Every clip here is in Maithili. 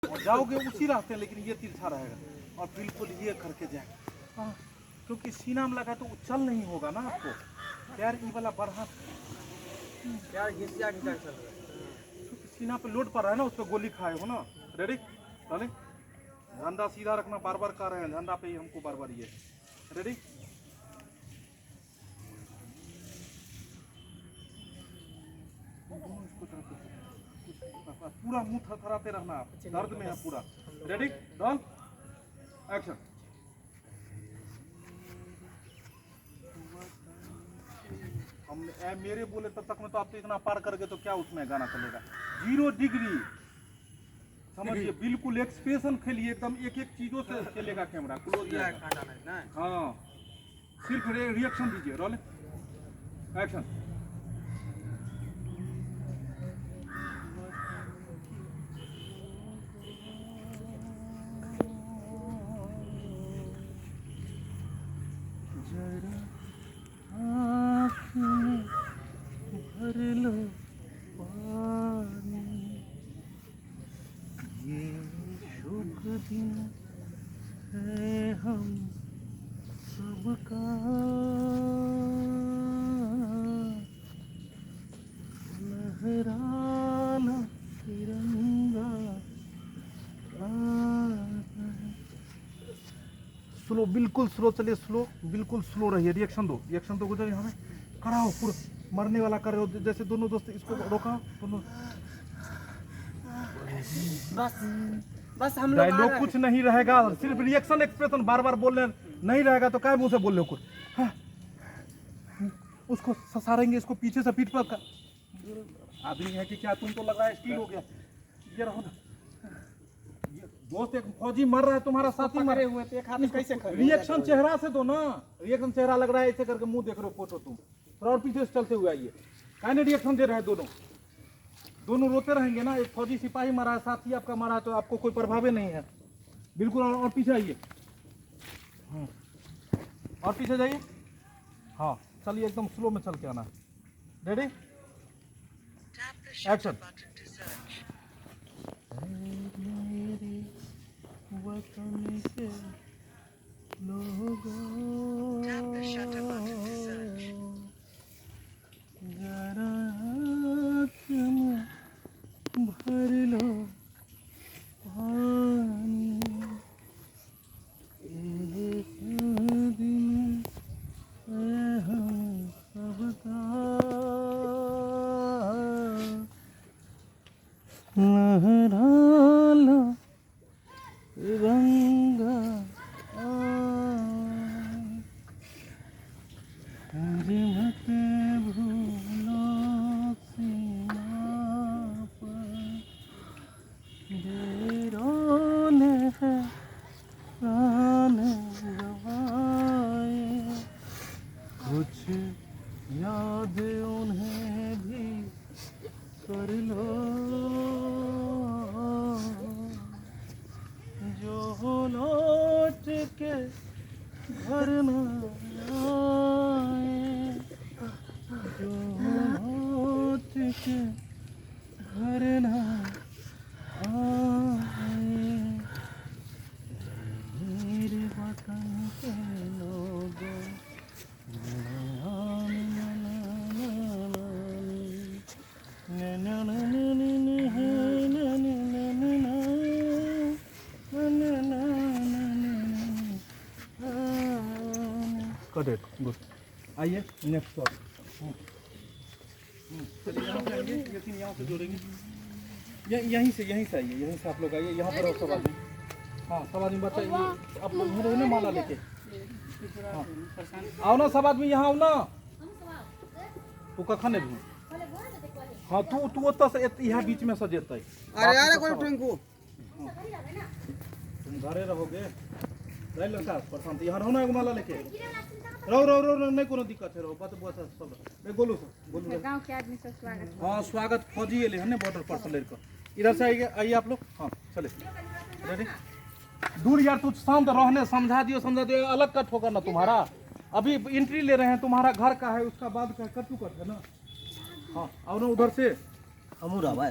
और जाओगे उसी रास्ते, लेकिन ये तिरछा रहेगा और बिल्कुल ये करके जाएगा। हाँ, क्योंकि सीना में लगा तो चल नहीं होगा ना आपको। पैर ये वाला बढ़ा यार घिसिया घिसिया चल रहा है, क्योंकि सीना पे लोड पड़ रहा है ना, उस पर गोली खाए हो ना। रेडी? चले, झंडा सीधा रखना, बार बार कह रहे हैं झंडा पे ही हमको बार बार ये। रेडी? पूरा मुंह थरथराते रहना आप, दर्द में है पूरा। Ready? Done, action. हम मेरे बोले तब तक में तो आप तो इतना पार करके तो क्या उसमें गाना चलेगा। 0 डिग्री समझिए, बिल्कुल एक्सप्रेशन खेलिए एकदम, एक एक चीजों से खेलेगा कैमरा, क्लोज जाएगा। हाँ, सिर्फ रिएक्शन दीजिए। Roll, action. जरा आँख में भर लो पानी, ये शुभ दिन है हम सबका, लहराना तिरंगा। स्लो, बिल्कुल स्लो चलिए, स्लो, बिल्कुल स्लो रहिए। रिएक्शन दो, रिएक्शन दो गुजर, यहाँ में कराओ पूरा मरने वाला कर रहे हो जैसे। दोनों दोस्त इसको रोका, दोनों बस बस हम लोग डायलॉग कुछ नहीं रहेगा, सिर्फ रिएक्शन एक्सप्रेशन बार बार बोलने नहीं रहेगा तो क्या मुंह से बोल रहे हो कुछ। हाँ, उसको ससारेंगे, इसको पीछे से पीठ पर आदमी है कि क्या, तुम तो लग रहा है स्टील हो गया। ये रहो ना, ये दोस्त एक फौजी मर रहा है, तुम्हारा साथी मर पकड़े हुए थे, एक हाथ में कैसे खड़े? रिएक्शन चेहरा से दो ना, रिएक्शन चेहरा लग रहा है ऐसे करके मुंह देख रहे हो फोटो तुम। थोड़ा और पीछे से चलते हुए आइए, काहे नहीं रिएक्शन दे रहे हैं? दोनों दोनों रोते रहेंगे ना। एक फौजी सिपाही मरा है, साथी आपका मरा है, तो आपको कोई प्रभाव ही नहीं है बिल्कुल। और पीछे आइए, हाँ और पीछे जाइए। हाँ चलिए, एकदम स्लो में चल के आना। रेडी? एक्शन। मेरे वतन के लोगों, जरा आँख में भर लो पानी, एक दिन है हम सबका, लहरा लो तिरंगा। मुझे मत भूलो सीमा पर, वीरों ने है प्राण गवाए, कुछ याद उन्हें भी कर लो, जो लौट के घर न आए, जो लौट के घर न आए। मेरे वतन के लोगों, कट it, good. आइए नेक्स्ट शॉट। चलिए यहाँ से आइए, ये सीन यहाँ से जोड़ेंगे। यहीं से, यहीं से आइए, यहीं से आप लोग आइए। यहाँ पर सब आदमी, हाँ सब आदमी बच्चा, ये आप लोग घूम रहे हो ना माला लेके। हाँ आओ ना सब आदमी यहाँ आओ ना। तू कखन एबही? हाँ तू तू ओतऽ से इएह बीच में से जेतै। अरे अरे कोई टिंकू तुम घरे रहोगे रह लड़का प्रशांत, यहाँ रहो ना एगो माला लेके। रहो रहो रहो, नहीं कोनो दिक्कत है, रहो बात बुआ सब रहो। गोलू सर, गोलू गांव के आदमी सब स्वागत। हाँ स्वागत फौजी एले है बॉर्डर पर से लड़कर। इधर से आइए, आइए आप लोग। हाँ चले, रेडी? दूर यार तू शांत रहने, समझा दियो, समझा दियो, अलग कट होगा ना तुम्हारा। अभी एंट्री ले रहे हैं, तुम्हारा घर का है, उसका बाद का कट टू कट है ना। हाँ आओ ना उधर से। हमहूँ रहबै।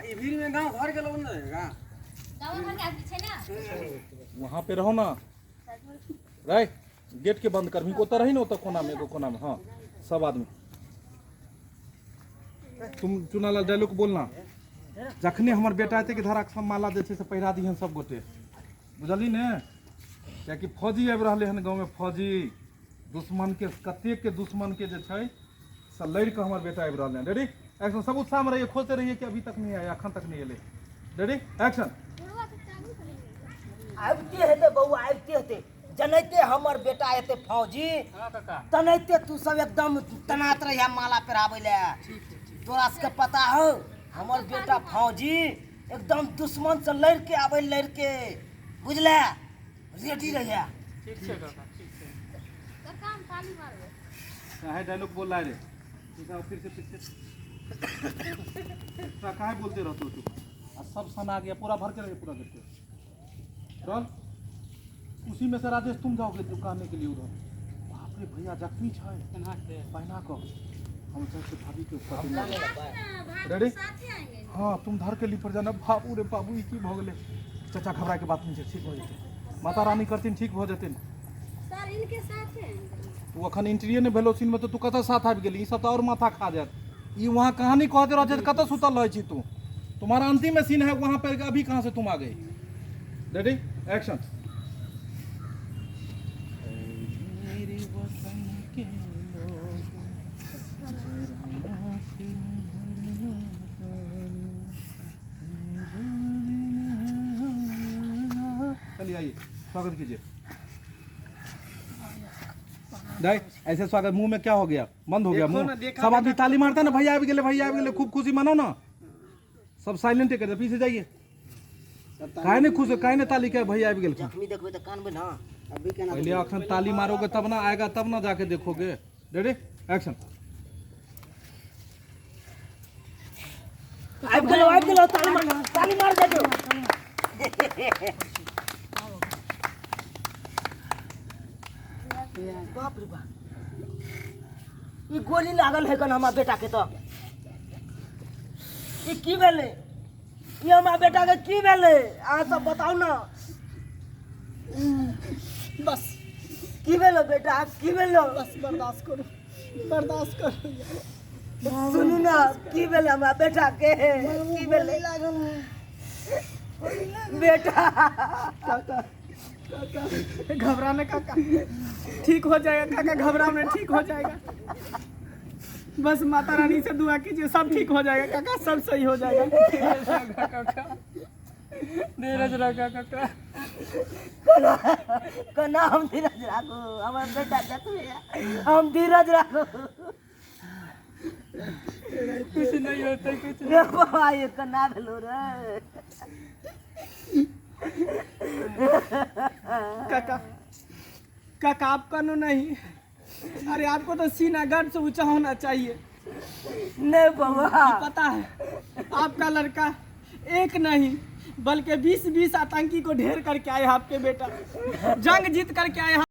ई भीड़ में गांव घर के लोग न रहेगा। वहाँ पे रहो ना राय, गेट के बंद करबी, ओतऽ रही ना, ओतऽ कोना में, एगो कोना में। हाँ सब आदमी तुम चुनालाल डायलॉग बोलना। जखने हमर बेटा एतै कि धराक सब माला जे छै से पहिरा दिहन सब गोटे, बुझलही ने? कियाकि फौजी आबि रहलै हन गाँवमे, फौजी दुश्मन के कतेक के दुश्मन के जे छै से लड़ि कऽ हमर बेटा आबि रहलै हन। Ready action. सब उत्साहमे रहिए, खोजते रहिए कि अभी तक नहीं आया, अखन तक नहीं एलै। Ready action. आबिते हेतै बौआ, आबिते हेतै। जनैते हमर बेटा एते फौजी तनैते तू सब एकदम तनात रहिया माला पहिराबै लए। तोरा सबके पता हौ हमर बेटा फौजी एकदम दुश्मन से लड़ि के आबै, लड़ि के, बुझले? रेडी रहिया। ठीक छै काका, ठीक छै। काहे डायलॉग बोल रहा है रे? तू फिर से पीछे काहे बोलते रहते हो तू? आ सब सना गया पूरा, भर के रहे पूरा गेट के। चल उसी में से राजेश तुम जाओगे दुकाने के लिए उधर। बाप रे भैया जख्मी छै पहना कऽ हम चाहे भाभी के ऊपर। रेडी? हाँ तुम धर के ली पर जाना। बाबू रे बाबू, ई की भऽ गेलै? चाचा घबराए के बात नहीं छै, ठीक भऽ जेतै, माता रानी करथिन, ठीक भऽ जेतै। सर इनके साथ आएंगे। तू अखन एंट्रिए नहि भेलो सीन में तऽ तू कतऽ साथ आबि गेली? ई सब तऽ और माथा खा जायत। ई वहाँ कहानी कहते रहै छै, कतऽ सुतल रहै छी तू? तुम्हारा अंतिम में सीन है वहाँ पर, अभी कहाँ से तुम आ गई? Ready action. चलिए आइए, स्वागत कीजिए। नहीं ऐसे स्वागत, मुंह में क्या हो गया? बंद हो गया देखो मुंह? ना, देखा सब आदमी ताली मारता ना, भैया आबि गेलै, भैया आबि गेलै, खूब खुशी मनाओ ना। सब साइलेंट कर दे, पीछे जाइए। काहे नहीं खुश हो, काहे नहीं ताली के भैया आबि गेलखिन? जखमी देखबै तऽ कानबै ना। अभी केना? पहले अखन ताली मारोगे तब ना आएगा, तब ना जाके देखोगे। Ready action. आबि गेलौ, आबि गेलौ, ताली मार, ताली मार दे। बाप रे बाप, ई गोली लागल है कन हमरा बेटा के? तऽ ई की भेलै? ई हमरा बेटा के की भेलै? अहाँ सब बताउ ना। बस। की भेलो बेटा, की भेलो? बस बर्दाश्त करू, बर्दाश्त करू। सुनू ना, की भेलै हमरा बेटा के? की भेलै लागल है बेटा? काका, काका घबराने, काका ठीक हो जाएगा, काका घबराने, ठीक हो जाएगा। बस माता रानी से दुआ कीजिए, सब ठीक हो जाएगा काका, सब सही हो जाएगा। काका धीरज रखा काका। कोना कोना हम धीरज राखू? हमर बेटा देखबै, हम धीरज राखू? कुछ नहीं होता, कुछ। रे बाबा, ये केना भेलो रे? काका, काका आपका नो नहीं, अरे आपको तो सीना गर्व से ऊंचा होना चाहिए। नहीं बउआ। पता है आपका लड़का एक नहीं बल्कि 20-20 आतंकी को ढेर करके आए हैं। आपके बेटा जंग जीत करके आए हैं।